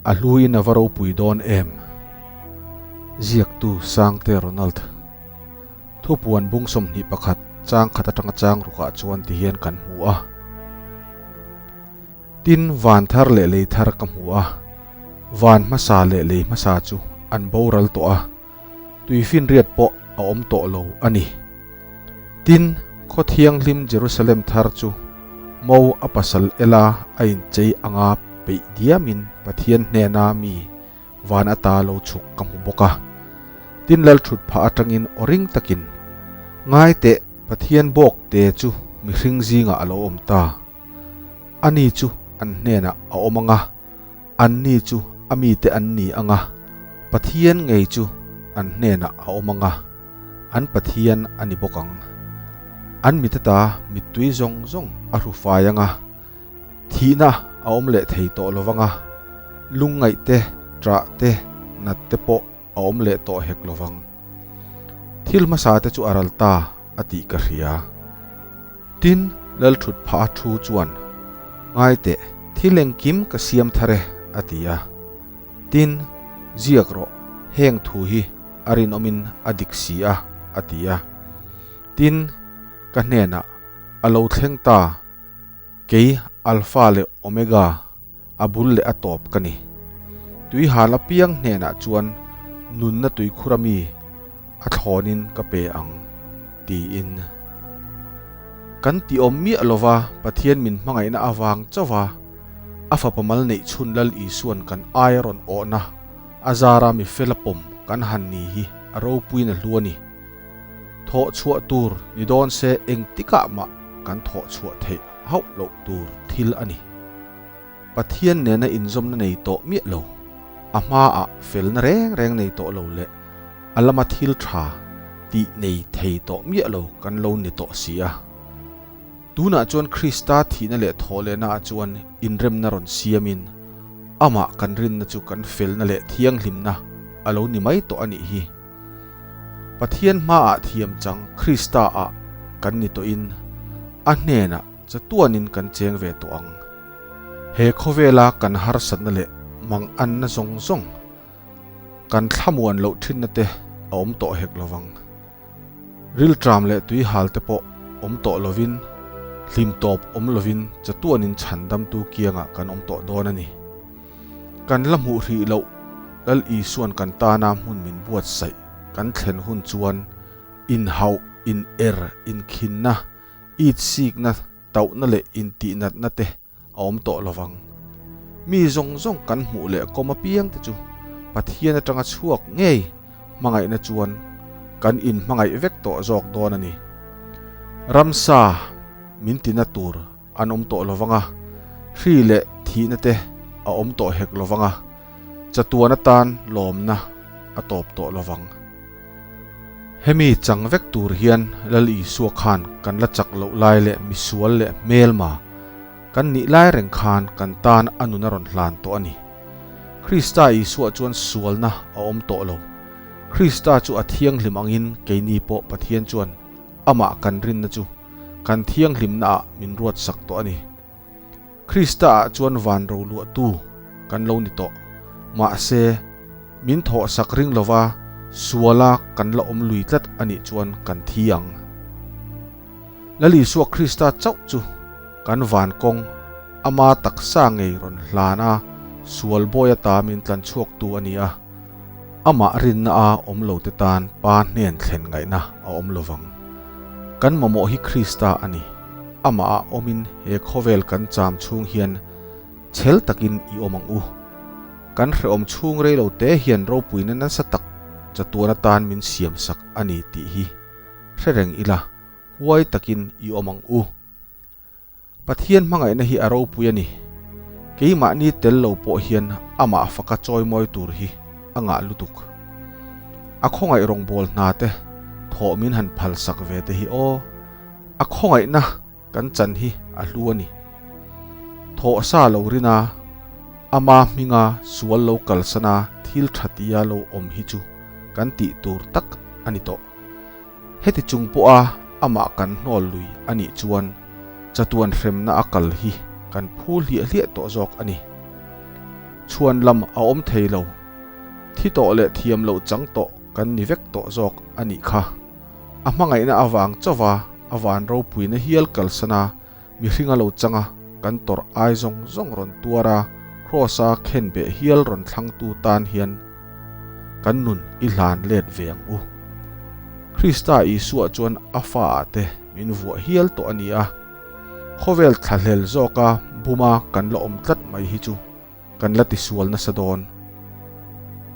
A hluin a va ropui dawn em? Ziaktu Sangte Ronald. Thupuan bung 21 chang khat atanga chang rukah chuan ti hian kan hmu a. Tin, van thar leh lei thar ka hmu a, van hmasa leh lei hmasa chu an boral tawh a, tuifinriat pawh a awm tawh lo a ni. Tin, khaw thianghlim Jerusalem thar chu mo a pasal ela a inchei anga peih diamin Pathian hnena mi van ata lo chhuk ka hmu bawk a. Tin, lal thut phah atangin aw ring takin, Ngai teh, Pathian bawk te chu mihring zingah a lo awm ta. Ani chu an hnenah a awm ang a, anni chu a mite an ni ang a, Pathian ngei chu an hnenah a awm ang a, an Pathian a ni bawk ang. An mite ta mittui zawng zawng a hru fai ang a, thihna a awm leh thei tawh lo vang a, lungngaih te, ṭah te, nat te pawh a awm leh tawh hek lo vang. Thil hmasa te chu a ral ta a tih ka hria. Tin, lal thut phah a thu chuan, Ngai teh, thil engkim ka siam thar e, a ti a. Tin, ziak rawh, heng thu hi a rinawmin a dik si a, a ti a. Tin, ka hnenah, A lo thleng ta, kei Alpha leh Omega, a bul leh a tawp ka ni. Tui hal apiang hnenah chuan nunna tuikhur ami a thlawnin ka pe ang, tiin. Kan ti awm miah lova Pathian min hmangaihna avang chauha a fapa mal neih chhun Lal Isuan kan aia rawn awhna a zara mi fela pawm kan han ni hi a ropuiin a hlu a ni. Thawh chhuah tur ni dawn se engtikah mah kan thawh chhuah theih hauh loh tur thil a ni. Pathian nena inzawmna nei tawh miah lo, a hmaah felna reng reng nei tawh lo leh a lama thil tha tih nei thei tawh miah lo kan lo ni tawh si a. Tunah chuan Krista thihna leh thawhlehnaah chuan inremna rawn siamin amah kan rinna chu kan felna leh thianghlimna a lo ni mai tawh a nih hi. Pathian hmaah thiam chang Krista-ah kan ni tawhin a hnenah chatuanin kan cheng ve tawh ang. He khawvela kan harsatna leh manganna zawng zawng kan thlamuan loh thinna te a awm tawh hek lovang. Rilṭam leh tuihal te pawh awm tawh lovin, hlim tawp awm lovin chatuanin chhandamtu kiangah kan awm tawh dawn a ni. Kan la hmuh hrih loh Lal Isuan kan tana hmun min buatsaih kan thlen hun chuan inhauh, in er, inkhinna, itsikna, tauhna leh intihnatna te a awm tawh lovang. Mi zawng zawng kan hmuh leh kawm apiang te chu Pathian atanga chhuak ngei hmangaihna chuan kan inhmangaih vek tawh zawk dawn a ni. Ramsa min tina tur an awm tawh lovang a, hri leh thihna te a awm tawh hek lovang a, chatuan atan lawmna a tawp tawh lovang. Hemi chang vek tur hian Lal Isua khan kan la chak loh lai leh misual leh hmelma kan nih lai reng khan kan tan a nun a rawn hlan tawh a ni. Krista Isua chuan sualna a awm tawh lo. Krista chu a thianghlim angin keini pawh Pathian chuan amah kan rinna chu kan thianghlimna ah min ruat sak tawh a ni. Krista ah chuan van ro luahtu kan lo ni tawh. Mahse, min thawh sak ring lova suala kan la awm lui tlat a nih chuan kan thi ang. Lal Isua Krista chauh chu kan van kawng ama taksa ngei rawn hlan a sual bawi ata min tlan chhuaktu a ni a, amah rinna a awm lo te tan Pa hnen thlen ngaihna a awm lovang. Kan mamawh hi Krista a ni. Amah a awmin he khawvel kan cham chhung hian chhel takin i awm ang u. Kan hrehawm chhung rei lo te hian ropuina nasa tak chatuan atan min siam sak a ni tih hi hre reng ila, huai takin i awm ang u. Pathian hmangaihna hi a ropui a ni. Keimahni tel lo pawh hian amah faka chawimawi tur hi a ngah lutuk. A khawngaih rawngbâwl hna te thawh min han phal sak ve te hi aw, a khawngaihna kan chan hi a hlu a ni. Thawh sa lo rina, ama hminga sual lo kalsana thil tha tia lo awm hi chu kan tih tur tak a ni tawh. Heti chung pawha amah kan hnawl lui a nih chuan chatuan hremna a kal hi kan phu hliah hliah tawh zawk a ni. Chhuan lam a awm thei lo. Thi tawh leh thiam loh chang tawh kan ni vek tawh zawk a nih kha. A hmangaihna avang chauva a van ropuina hial kalsana mihringa lo changa kan tawrh ai zawng zawng rawn tuar a, Kraws-a khenbeh hial rawn thlangtu tan hian kan nun i hlan let ve ang u. Krista Isua chuan a faah te min vuah hial tawh a ni a, khawvel thlahlel zawka buma kan la awm tlat mai hi chu kan la tisual nasa dawn.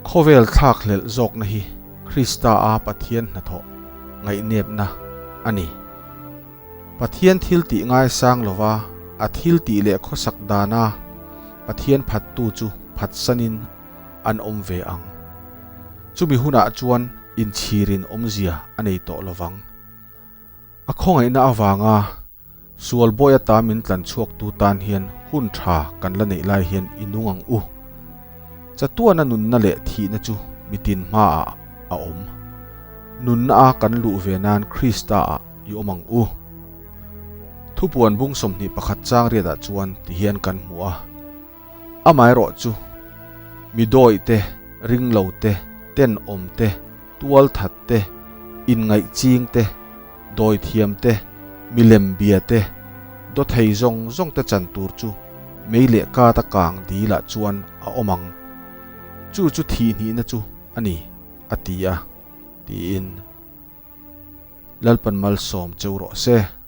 Khawvel thlakhlelh zawkna hi Krista-a Pathian hnathawh ngaihnepna a ni. Pathian thil tih ngaisang lova a thil tih leh khawsak dana Pathian phattu chu phatsanin an awm ve ang. Chumi hunah chuan inchhirin awmzia a nei tawh lovang. A khawngaihna avanga sual bawi ata min tlan chhuaktu tan hian hun tha kan la neih lai hian i nung ang u. Chatuana nunna leh thihna chu mitin hmaah a awm. Nunna a kan luh ve nan Krista ah i awm ang u. Thupuan bung 21 chang riatah chuan ti hian kan hmu a. Amaherawh chu, mi dawih te, ringlo te, tenawm te, tualthat te, inngaih ching te, dawithiam te, milem bia te, dawthei zawng zawng te chan tur chu mei leh kata kang dilah chuan a awm ang. Chu chu thihhnihna chu a ni, a ti a, tiin Lalpan malsawm cheu rawh se.